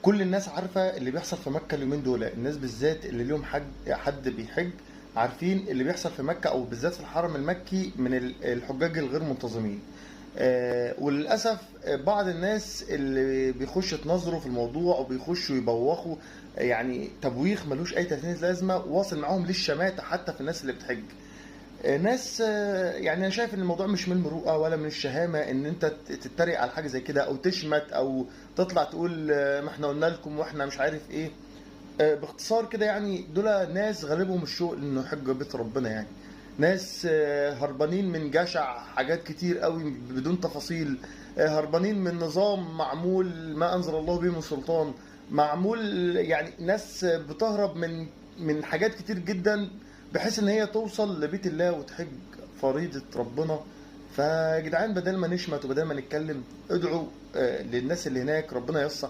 كل الناس عارفة اللي بيحصل في مكة اليومين دول. الناس بالذات اللي ليهم حج، حد بيحج، عارفين اللي بيحصل في مكة أو بالذات في الحرم المكي من الحجاج الغير منتظمين. وللأسف بعض الناس اللي بيخش يتنظروا في الموضوع وبيخشوا يبوخوا، يعني تبويخ ملوش أي 30 لازمة، واصل معاهم للشماتة حتى في الناس اللي بتحج. ناس، يعني انا شايف ان الموضوع مش من المروءة ولا من الشهامه ان انت تتريق على حاجة زي كده او تشمت او تطلع تقول ما احنا قلنا لكم واحنا مش عارف ايه. باختصار كده يعني دول ناس غالبهم الشوق انه يحج بيت ربنا، يعني ناس هربانين من جشع حاجات كتير قوي بدون تفاصيل، هربانين من نظام معمول ما انزل الله به من سلطان، معمول يعني ناس بتهرب من حاجات كتير جدا بحيث ان هي توصل لبيت الله وتحج فريضة ربنا. فجدعان بدل ما نشمت وبدل ما نتكلم ادعوا للناس اللي هناك ربنا ييسر.